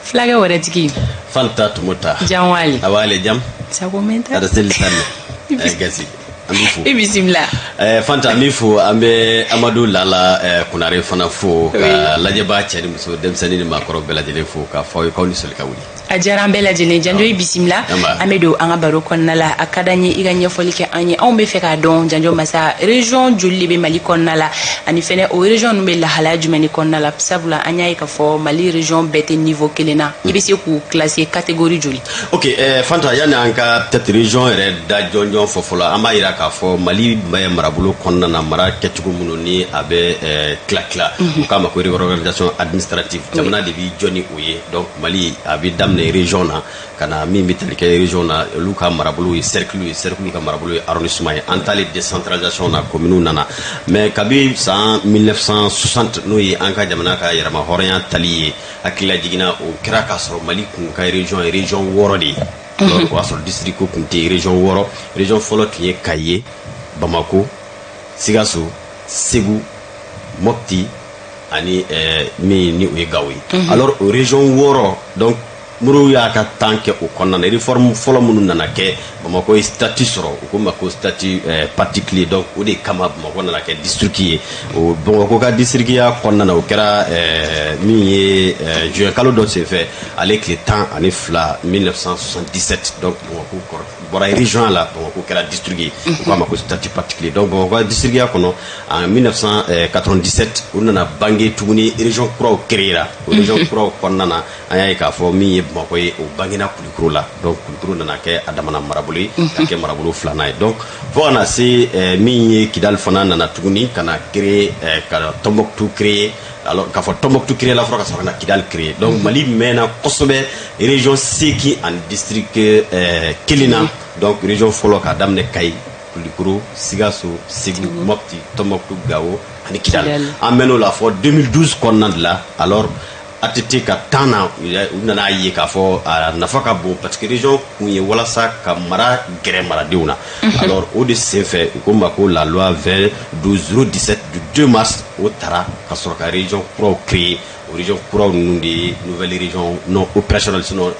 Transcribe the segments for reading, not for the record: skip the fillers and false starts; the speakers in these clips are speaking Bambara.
Fulakɛ wɛrɛtigi. Fanta Tumota. Janwali. Awale jam. Sago mɛnta. Ada seli tanne. Ay gasi. An b'i fo. I bisimila. Fanta, an b'i fo, an bɛ Amadu Lala Konare fana fo ka lajɛbaa cɛ ni muso, denmisɛnnin ni maakɔrɔ bɛɛ lajɛlen fo k'a fɔ aw ye k'aw ni sɔli ka wuli. A diyara an bɛɛ lajɛlen. Janjo, i bisimila. An bɛ don an ka baro kɔnɔna la. A ka d'an ye i ka ɲɛfɔli kɛ an ye. Anw bɛ fɛ k'a dɔn, Janjo Masa, région joli de bɛ Mali kɔnɔna la, ani fɛnɛ o région ninnu bɛ lahalaya jumɛn de kɔnɔna la? Sabula an y'a ye k'a fɔ Mali région bɛɛ tɛ niveau kelen na. I bɛ se k'u classer catégorie joli? Ok, Fanta, yani an ka peut-être région yɛrɛ da jɔnjɔn fɔ fɔlɔ, an b'a yira k'a fɔ Mali bɛ marabolo kɔnɔna na, mara kɛcogo minnu ni a bɛ tila tila, u k'a ma ko réorganisation administrative, jamana de b'i jɔ ni o ye. Donc Mali a bɛ daminɛ région na ka na. Min bɛ tali kɛ région na, olu ka marabolo ye cercle ye, cercle ka marabolo ye arrondissement ye. An taalen décentralisation na, commune nana. Mais kabi san 1960, n'o ye an ka jamana ka yɛrɛma hɔrɔnya tali ye, hakilila jiginna o kɛra k'a sɔrɔ Mali kun ka région ye région 6 de ye. Alors o y'a sɔrɔ district ko kun tɛ yen, région 6. Région fɔlɔ tun ye Kayi ye, Bamako, Sikaso, Segu, Mopti ani min ni o ye Gawo ye. Alors o région 6, donc Modibo y'a ka temps kɛ o kɔnɔna na. Réforme fɔlɔ minnu nana kɛ, Bamakɔ ye statut sɔrɔ, u ko ma ko statut particulier. Donc o de kama Bamakɔ nana kɛ district ye. O Bamakɔ ka districtya kɔnɔna na, o kɛra min ye juin kalo dɔ senfɛ, ale tile 12 1977. Donc Bamakɔ kɔrɔ bɔra région la, Bamakɔ kɛra district ye, u k'a ma ko statut particulier. Donc Bamakɔ ka districtya kɔnɔ, en 1997, u nana bange tuguni, région kuraw créera. O région kuraw kɔnɔna na, an y'a ye k'a fɔ min ye Bamakɔ ye, o bangena Kulikoro la. Donc Kulikoro nana kɛ a damana marabolo ye, ka kɛ marabolo filanan ye. Donc fo ka na se min ye Kidali fana nana tuguni ka na créer, ka Tombouctou créer. Alors k'a fɔ Tombouctou créer la fɔlɔ, ka sɔrɔ ka na Kidali créer. Donc Mali mɛnna kosɛbɛ région 8 ani district kelen na. Donc région fɔlɔ k'a daminɛ Kayi, Kulikoro, Sikaso, Segu, Mopti, Tombouctou, Gao ani Kidali. An mɛn'o la fɔ 2012 kɔnɔna de la. Alors ATT ka temps na, u nana ye k'a fɔ a nafa ka bon, parce que région kun ye walasa ka mara gɛrɛ maradenw na. Alors o de senfɛ, u ko ma ko la loi 20 12 017 du 2 mars, o tara ka sɔrɔ ka région kuraw créer. O région kuraw ninnu de ye nouvelle région non opérationnelle. Sinon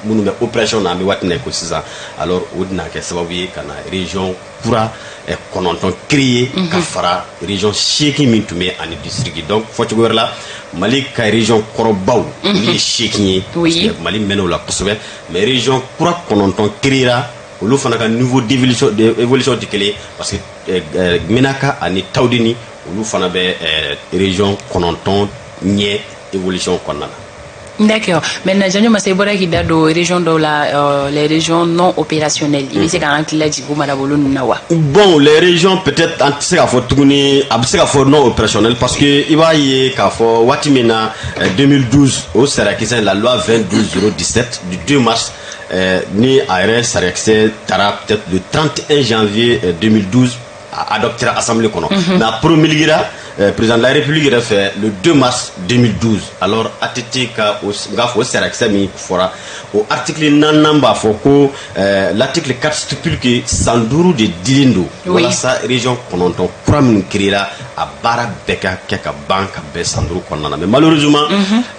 minnu bɛ opération na, an bɛ waati min na i ko sisan, alors o de na kɛ sababu ye ka na région kura 9 créer ka fara région 8 min tun bɛ ani district. Donc fɔcogo wɛrɛ la, Mali ka région kɔrɔbaw, olu ye 8 ye, parce que Mali mɛn'o la kosɛbɛ. Mais région kura 9 créera, olu fana ka niveau d'évolution tɛ kelen ye, parce que Menaka ani Tawudeni, olu fana bɛ région 9 ɲɛ évolution kɔnɔna na. D'accord. Maintenant, Janjo Masa, i bɔra k'i da don région dɔw la, les régions non opérationnelles. I bɛ se k'an hakili lajigin o marabolo ninnu na wa? Bon, les régions, peut-être an tɛ se k'a fɔ tuguni, a bɛ se k'a fɔ non opérationnel, parce que i b'a ye k'a fɔ waati min na, 2012, o sariyakisɛ, la loi 22 017 du 2 mars, ni a yɛrɛ sariyakisɛ taara peut-être le 31 janvier 2012, a adoptera assemblée kɔnɔ, mais a promulguera président de la République yɛrɛ fɛ le 2 mars 2012. Alors ATT ka o, n k'a fɔ o sariyakisɛ min fɔra, o article naaninan b'a fɔ ko l'article 4 stipule que san 5 de dilen don walasa région 9 kura minnu créera, a baara bɛɛ ka kɛ ka ban ka bɛn san 5 kɔnɔna na. Mais malheureusement,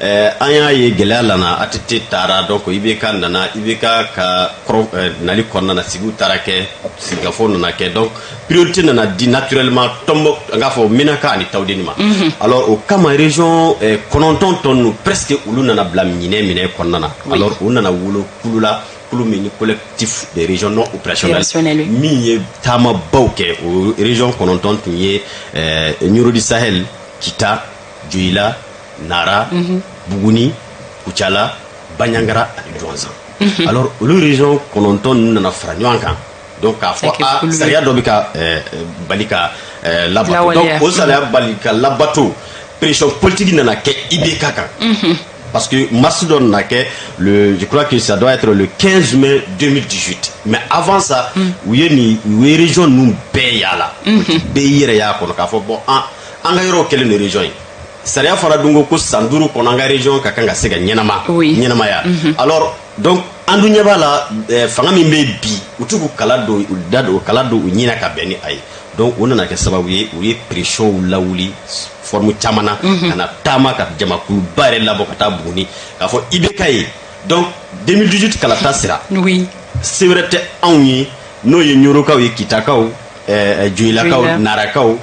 an y'a ye gɛlɛya nana, ATT taara, donc IBK nana. IBK ka kɔrɔ nali kɔnɔna na, sigiw taara kɛ, sigikafɔw nana kɛ. Donc priorité nana di naturellement Tombouctou, an k'a fɔ Menaka ani Tawudeni ma. Alors o kama, région 9 tɔ ninnu, presque olu nana bila minɛ minɛ kɔnɔna na. Alors u nana wolo kulu la, kulu min ni Collectif des régions non opérationnelles, min ye taamabaw kɛ. O région 9 tun ye Nioro du Sahel, Kita, Joyila, Nara, Buguni, Kucala, Bandiagara ani Douentza. Alors olu région 9 ninnu nana fara ɲɔgɔn kan, donc k'a fɔ a sariya dɔ bɛ ka bali ka labato. Donc o sariya bali ka labato, pression politique nana kɛ IBK kan, parce que marche dɔ nana kɛ le, je crois que ça doit être le 15 mai 2018. Mais avant ça, u ye nin, u ye région ninnu bɛɛ yaala, bɛɛ y'i yɛrɛ y'a kɔnɔ k'a fɔ bon, an ka yɔrɔw kɛlen don région ye. Sariya fɔra dun ko san 5 kɔnɔ, an ka région ka kan ka se ka ɲɛnama ɲɛnamaya. Alors donc an dun ɲɛ b'a la, fanga min bɛ bi, u t'u k'u kala don u da don kala don u ɲinɛ ka bɛn ni a ye. Donc o nana kɛ sababu ye, u ye pression lawuli. forme caman na, ka na taama ka jamakuluba yɛrɛ labɔ ka taa Buguni k'a fɔ IBK ye. Donc 2018 kalata sera, se wɛrɛ tɛ anw ye, n'o ye Ɲorokaw ye, Kitakaw, Joyilakaw, Narakaw,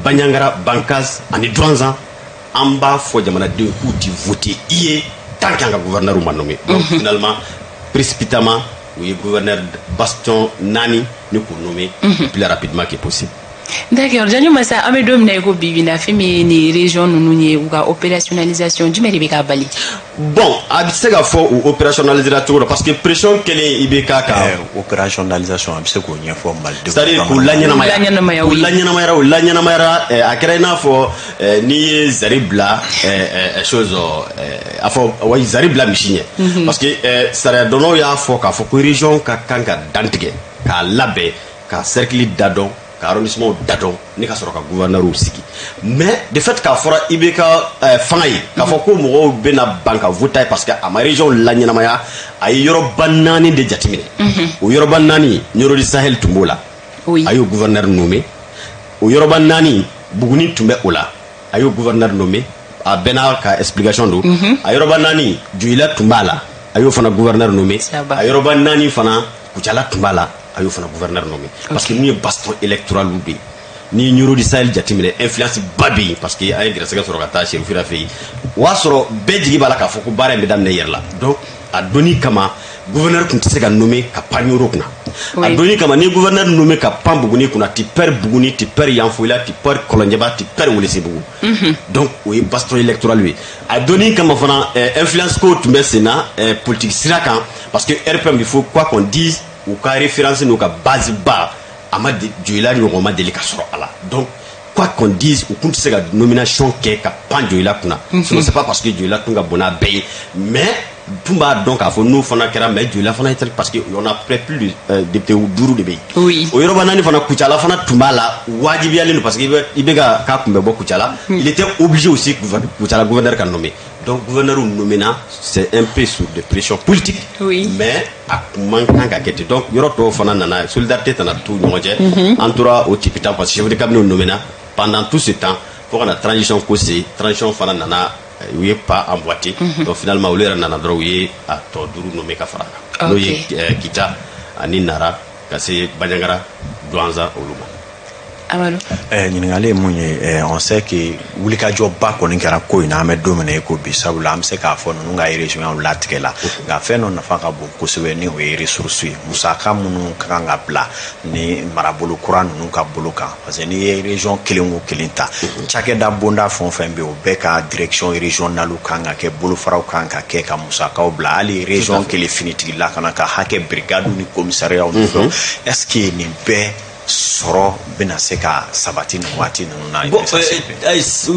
Banjagara, Bankas ani Duwanzan. An b'a fɔ jamanadenw k'u ti voter i ye tant que an ka gouverneur ma nommé. Donc finalement, précipitamment, u ye gouverneur bastion naani ni k'u nommé plus rapidement que possible. D'accord, Janjo Masa, an bɛ don min na i ko bi bi na, fɛn min ye nin région ninnu ye, u ka opérationnalisation, jumɛn de bɛ k'a bali? Bon, a bɛ se ka fɔ u opérationnalisera cogo dɔ, parce que pression kɛlen IBK kan. Opérationnalisation, a bɛ se k'o ɲɛfɔ malidenw? C'est à dire k'u laɲɛnamaya, u laɲɛnamayara, u laɲɛnamayara. A kɛra i n'a fɔ n'i ye zari bila chose, a fɔ wa zari bila misi ɲɛ, parce que sariya dɔnnaw y'a fɔ k'a fɔ ko région ka kan ka dantigɛ, k'a labɛn, ka cercle da dɔn, ka arrondissement da dɔn, ni ka sɔrɔ ka gouverneur sigi. Mais de fait k'a fɔra IBK fanga ye k'a fɔ ko mɔgɔw bɛna ban ka voter parce que a ma région laɲɛnamaya. A ye yɔrɔba naani de jateminɛ. O yɔrɔba naani, Nioro du Sahel tun b'o la, a y'o gouverneur nommé. O yɔrɔba naani, Buguni tun bɛ o la, a y'o gouverneur nommé, a bɛɛ n'a ka explication don. A yɔrɔba naani, Joyila tun b'a la, a y'o fana gouverneur nommé. A yɔrɔba naani fana, Kucala tun b'a la, a y'o fana gouverneur nommé, parce que ninnu ye bastion électoral de ye. Ni Nioro du Sahel jateminɛ, influence ba bɛ yen, parce que an ye gɛrɛsɛgɛ sɔrɔ ka taa Cherifira fɛ yen. O y'a sɔrɔ bɛɛ jigi b'a la k'a fɔ ko baara in bɛ daminɛ yɛrɛ la. Donc a donni kama, gouverneur tun tɛ se ka nommer ka pan Nioro kunna. A donni kama, ni gouverneur nommé ka pan Buguni kunna, tu perds Buguni, tu perds Yanfolila, tu perds Kɔlɔnjɛba, tu perds Welesebugu. Donc o ye bastion électoral ye. A donni kama fana, influence ko tun bɛ sen na politique sira kan, parce que RPM, il faut quoi qu'on dise, u ka référence n'u ka base ba, a ma Joyila ɲɔgɔn ma deli ka sɔrɔ a la. Donc quoi qu'on dise, u kun tɛ se ka nomination kɛ ka pan Joyila kunna. Sinon, c'est pas parce que Joyila tun ka bon n'a bɛɛ ye, mais tun b'a dɔn k'a fɔ n'o fana kɛra, mais Joyila fana ye, parce que on a près plus de député duuru de bɛ yen. O yɔrɔba naani fana, Kucala fana tun b'a la, wajibiyalen don, parce que i bɛ ka k'a kun bɛ bɔ Kucala, il était obligé aussi, Kucala gouverneur ka nommer. Donc gouverneur nommé na, c'est un peu sous de pression politique, mais a kun man kan ka kɛ ten. Donc yɔrɔ tɔw fana nana solidarité tana t'u ɲɔgɔn cɛ. An tora o tipitan, parce que chef de cabinet nommé na pendant tout ce temps fo ka na transition ko se. Transition fana nana, u ye pas emboîté. Donc finalement, olu yɛrɛ nana dɔrɔn, u ye a tɔ duuru nommé ka fara a kan, n'o ye Kita ani Nara, ka se Banjagara, Duwanza, olu ma. Amadu. Ɲininkali ye mun ye? On sait que wulikajɔba kɔni kɛra ko in na, an bɛ don min na i ko bi, sabula an bɛ se k'a fɔ ninnu ka région latigɛ la, nka fɛn dɔ nafa ka bon kosɛbɛ, ni o ye ressource ye, musaka minnu ka kan ka bila ni marabolo kura ninnu ka bolo kan, parce que n'i ye région kelen o kelen ta, cakɛda bonda fɛn o fɛn bɛ yen, o bɛɛ ka direction régionale kan ka kɛ, bolofaraw kan ka kɛ ka musakaw bila, hali région kelen finitigi lakana ka hakɛ, brigade ni commissariat ni fɛnw. Est ce que nin bɛɛ sɔrɔ bɛna se ka sabati nin waati ninnu na? Bon,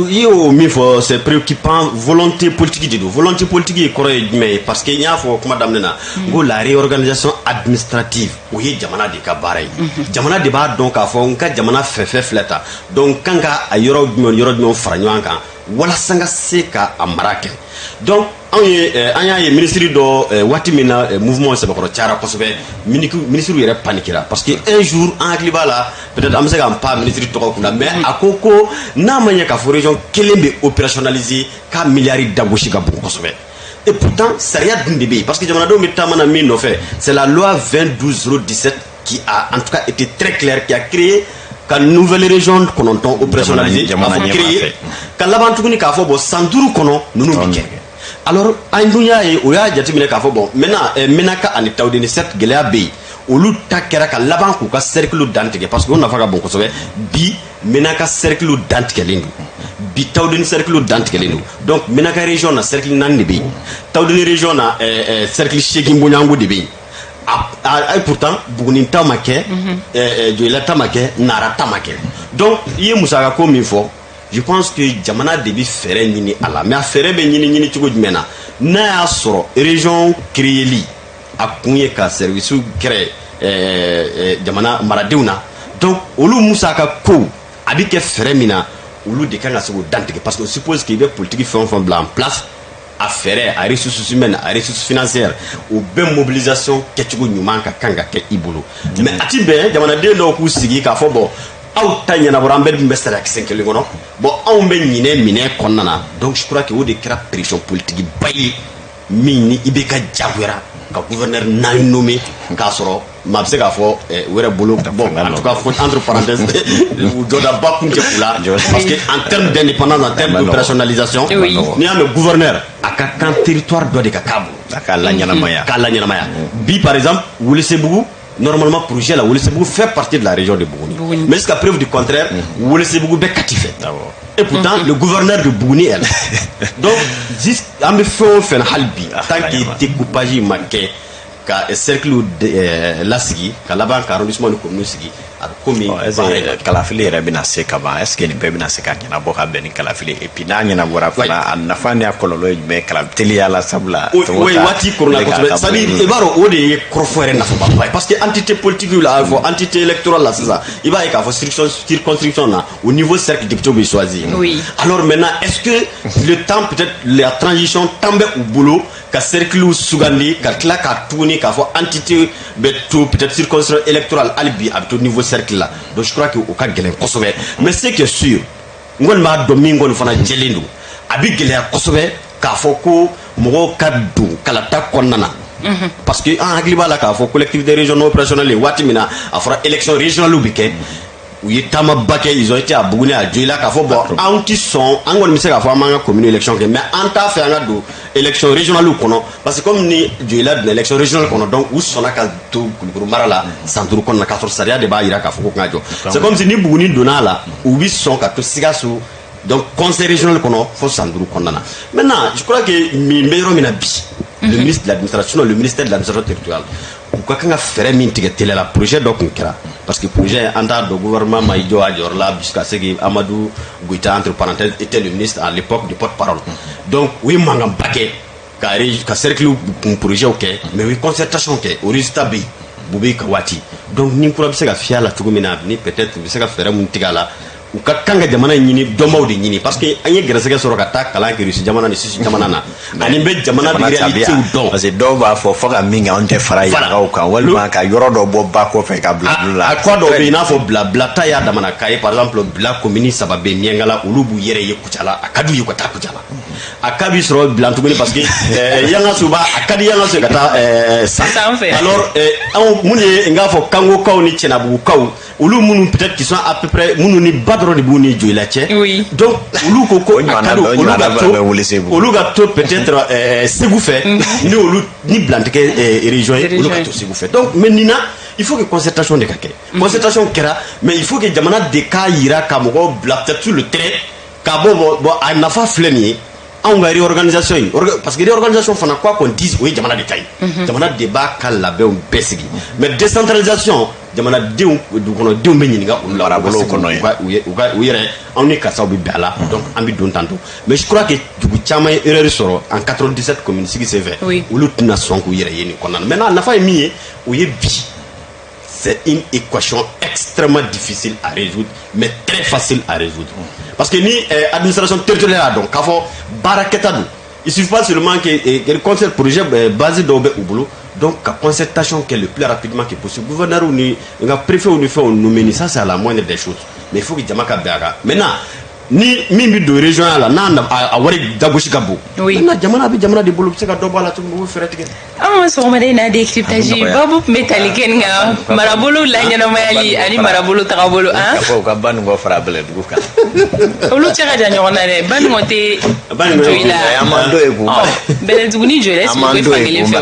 i y'o min fɔ, c'est préoccupant. Volonté politique de don. Volonté politique ye kɔrɔ ye jumɛn ye? Parce que n y'a fɔ kuma daminɛ na n ko la réorganisation administrative, o ye jamana de ka baara ye. Jamana de b'a dɔn k'a fɔ n ka jamana fɛn fɛn filɛ tan, donc kan ka a yɔrɔ jumɛn, yɔrɔ jumɛn fara ɲɔgɔn kan walasa n ka se ka a mara kɛ. Donc anw ye an y'a ye ministre dɔ, waati min na mouvement sɛbɛkɔrɔ cayara kosɛbɛ, ministre yɛrɛ paniquera, parce que un jour, an hakili b'a la, peut-être an bɛ se k'an pan ministre tɔgɔ kunna, mais a ko ko n'a ma ɲɛ k'a fɔ région kelen bɛ opérationnaliser, k'a miliyari dagosi ka bon kosɛbɛ. Et pourtant, sariya dun de bɛ yen, parce que jamanadenw bɛ taama na min nɔfɛ, c'est la loi 2012 017 qui a en tout cas été très claire, qui a créé ka nouvelle région kɔnɔntɔn opérationnaliser, k'a fɔ créer, ka laban tuguni k'a fɔ bon, san 5 kɔnɔ ninnu bɛ kɛ. Alors an dun y'a ye, o y'a jateminɛ k'a fɔ bon, maintenant Menaka ani Tawudeni, certes gɛlɛya bɛ yen, olu ta kɛra ka laban k'u ka cercle dantigɛ, parce que o nafa ka bon kosɛbɛ. Bi Menaka cercle dantigɛlen don, bi Tawudeni cercle dantigɛlen don. Donc Menaka région na, cercle naani de bɛ yen, Tawudeni région na, cercle seegin bɔɲɔgɔnko de bɛ yen. A pourtant Buguni ta ma kɛ, Joyila ta ma kɛ, Nara ta ma kɛ. Donc i ye musaka ko min fɔ, je pense que jamana de bi fɛɛrɛ ɲini a la. Mais a fɛɛrɛ bɛ ɲini ɲini cogo jumɛn na, n'a y'a sɔrɔ région créeli a kun ye ka service kɛrɛ jamana maradenw na? Donc olu musaka ko a bɛ kɛ fɛɛrɛ min na, olu de kan ka se k'o dantigɛ, parce que on suppose qu'il bɛ politique fɛn o fɛn bila en place, a fɛɛrɛ, a ressources humaines, a ressources financières, o bɛɛ mobilisation kɛcogo ɲuman ka kan ka kɛ i bolo. Mais a ti bɛn jamanaden dɔw k'u sigi k'a fɔ bon, Aw ta ɲɛnabɔra, an bɛɛ dun bɛ sariyakisɛ kelen kɔnɔ. Bon, anw bɛ ɲinɛ minɛ kɔnɔna na. Donc je crois que o de kɛra pression politique ba ye min ni IBK jagoyara ka gouverneur naani nommé, k'a sɔrɔ maa bɛ se k'a fɔ u yɛrɛ bolo, bon, en tout cas, entre parenthèses, u jɔdaba kun tɛ u la, parce que en termes d'indépendance, en termes d'opérationnalisation, n'i y'a mɛn gouverneur, a ka kan territoire dɔ de ka k'a bolo. A k'a laɲɛnamaya. K'a laɲɛnamaya. Bi, par exemple, Welesebugu, normalement, projet la, Welesebugu fait partie de la région de Bougouni, mais jusqu'à preuve du contraire, Welesebugu bɛ Kati fɛ et pourtant le gouverneur de Bougouni est là. Donc an bɛ fɛn o fɛn na hali bi, tant que découpage ma kɛ ka cercle lasigi, ka laban ka arrondissement ni commune sigi, a bɛ komi Kalafili yɛrɛ bɛna se ka ban. est ce que nin bɛɛ bɛna se ka ɲɛnabɔ ka bɛn ni kalafili? Et puis n'a ɲɛnabɔra fana, a nafa ni a kɔlɔlɔ ye jumɛn kala teliya la, sabula Oui, waati korona kosɛbɛ. c'est à dire, i b'a dɔn, o de ye kɔrɔfɔ yɛrɛ nafaba ye, parce que entité politique la, a fɔ entité électorale la sisan, i b'a ye k'a fɔ circonscription na, au niveau cercle, député bɛ choisir. Alors maintenant, est ce que le temps, peut-être la transition temps bɛ u bolo ka cercle sugandi, ka tila ka tuguni k'a fɔ entité bɛ to peut-être circonscription électorale, hali bi a bɛ to niveau cercle la? Donc je crois que o ka gɛlɛn kosɛbɛ. Mais ce qui est sûr, n kɔni b'a dɔn, min kɔni fana jɛlen don, a bɛ gɛlɛya kosɛbɛ k'a fɔ ko mɔgɔw ka don kalata kɔnɔna na, parce que an hakili b'a la k'a fɔ collectivité régionale opérationnelle, waati min na a fɔra élection régionale bɛ kɛ, u ye taamaba kɛ, ils ont été à Bougouni, à Dioïla, k'a fɔ bon, anw ti sɔn, an kɔni bɛ se k'a fɔ an b'an ka commune élection kɛ, mais an t'a fɛ an ka don élection régionale kɔnɔ, parce que comme ni Dioïla donna élection régionale kɔnɔ, donc u sɔnna ka to Kulukoro mara la san 5 kɔnɔna, k'a sɔrɔ sariya de b'a jira k'a fɔ ko kan ka jɔ. C'est comme si ni Buguni donna a la, u bi sɔn ka to Sikaso, donc conseil régional kɔnɔ fo san 5 kɔnɔna na. Maintenant, je crois que min bɛ yɔrɔ min na bi, le ministre de l'administration, le ministère de l'administration territoriale, u ka kan ka fɛɛrɛ min tigɛ teliya la, projet dɔ tun kɛra, parce que projet, an t'a dɔn, gouvernement ma i jɔ a jɔyɔrɔ la jusqu'à ce que Amadou Goïta, entre parenthèses, était le ministre à l'époque du porte-parole. Donc u ye mankanba kɛ ka cercle kun projet kɛ, mais u ye concertation kɛ, o résultat bɛ yen, Bube ka waati. Donc ni kura bɛ se ka fiyɛ a la cogo min na, ni peut-être u bɛ se ka fɛɛrɛ mun tigɛ a la, u ka kan ka jamana ɲini, dɔnbaw de ɲini, parce que an ye gɛrɛsɛgɛ sɔrɔ ka taa kalan kɛ Russie jamana ni Suisse jamana na, ani bɛ jamana de réalité dɔn. Parce que dɔw b'a fɔ fo ka min kɛ, anw tɛ fara yankaw kan, walima ka yɔrɔ dɔ bɔ ba kɔfɛ ka bila olu la. A kɔ dɔw bɛ yen, i n'a fɔ bila bilata y'a damana ka ye, par exemple, Bila commune saba bɛ Miɲankala, olu b'u yɛrɛ ye Kucala, a ka d'u ye ka taa Kucala. A ka bi sɔrɔ Bilan tuguni, parce que Yangaso b'a, a ka di Yangaso ka taa san. Alors anw mun ye, n k'a fɔ Kangokaw ni Cɛnabugukaw, olu minnu peut-être qui sont à peu près, minnu ni ba dɔrɔn de b'u ni Joyila cɛ. Donc olu ko ko a ka di olu ka to peut-être Segu fɛ, ni olu ni Bilan tɛ kɛ région ye, olu ka to Segu fɛ. Donc mais nin na, il faut que concertation de ka kɛ. Concertation kɛra, mais il faut que jamana de k'a yira ka mɔgɔw bila peut-être sur le terrain, k'a bɔ bon, a nafa filɛ nin ye, anw ka réorganisation ye, parce que réorganisation fana, quoi qu'on dise, o ye jamana de ta ye, jamana de b'a ka labɛnw bɛɛ sigi. Mais décentralisation, jamanadenw, dugukɔnɔdenw bɛ ɲininka olu la. Marabolo kɔnɔ. U ka u yɛrɛ, anw ni karisaw bɛ bɛn a la, donc an bɛ don tantôt. Mais je crois que dugu caman ye erreur sɔrɔ en 97 commune sigi senfɛ, olu tɛna sɔn k'u yɛrɛ ye nin kɔnɔna na. Maintenant, nafa ye min ye, o ye bi, c'est une équation extrêmement difficile à résoudre, mais très facile à résoudre. Parce que ni administration territoriale y'a dɔn k'a fɔ baarakɛta don, il suffit pas seulement que conseil projet base dɔw bɛ u bolo, donc ka concertation kɛ le plus rapidement que possible, gouverneur ni nka préfet ni fɛnw nommé ni ça, c'est à la moindre des choses. Mais il faut que jama ka bɛn a kan. Maintenant, ni min bɛ don région ya la, n'a a wari dagosi ka bon, maintenant jamana bɛ jamana de bolo, u bɛ se ka dɔ bɔ a la cogo min, u bɛ fɛɛrɛ tigɛ. An ka sɔgɔmada in na, décryptage babu tun bɛ tali kɛ nin kan, marabolo laɲɛnamayali ani marabolo tagabolo. An ka fɔ u ka Banikɔ fara Bɛlɛdugu kan. Olu cɛ ka jan ɲɔgɔn na dɛ. Banikɔ tɛ Joyila. An m'an do ye k'u Bɛlɛdugu ni Joyila, est-ce que u bɛ fan kelen fɛ?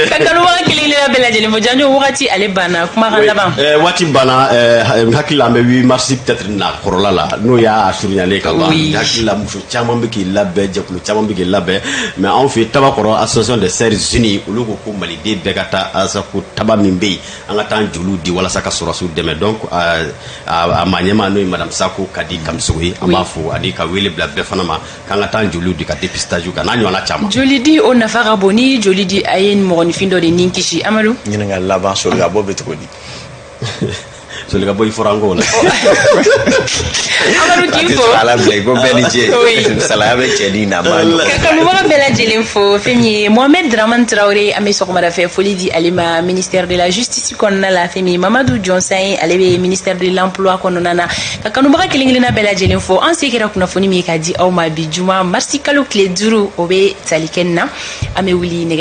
Ka kanubaga kelen kelenna bɛɛ lajɛlen fo. Janjo, wagati ale banna, kumakan laban. Waati banna. N hakili la, an bɛ 8 mars peut-être na kɔrɔla la, n'o y'a surunyalen ka ban. N hakili la, muso caman bɛ k'i labɛn, jɛkulu caman bɛ k'i labɛn, mais anw fɛ Tabakɔrɔ, association des sœurs unies, olu ko ko maliden bɛɛ ka taa asa ko taba min bɛ yen, an ka taa joliw di walasa ka sɔrɔsiw dɛmɛ. Donc a maa ɲɛmaa, n'o ye madame Sako Kadi Kamisogo ye, an b'a fo ani ka wele bila bɛɛ fana ma k'an ka taa joliw di ka dépistage kan, n'a ɲɔgɔnna caman. Joli di, o nafa ka bon. N'i ye joli di, a ye mɔgɔninfin dɔ de nin kisi. Amadu. Ɲininkali laban, sori ka bɔ bɛ cogo di? Soli ka bɔ i fɔra an kɔ o la. Amadu, k'i fo. Ala bila i ko bɛɛ ni ce, salaya bɛ cɛ ni na ma. Ka kanubaga bɛɛ lajɛlen fo. Fɛn min ye Mohamed Draman Traoré, an bɛ sɔgɔmada fɛ foli di ale ma ministère de la Justice kɔnɔna la. Fɛn min ye Mamadu Jɔnsan ye, ale bɛ ministère de l'Emploi kɔnɔna na. Ka kanubaga kelen kelenna bɛɛ lajɛlen fo. An se kɛra kunnafoni min ye ka di aw ma bi juma, marisi kalo tile 5, o bɛ tali kɛ nin na. An bɛ wuli nɛgɛ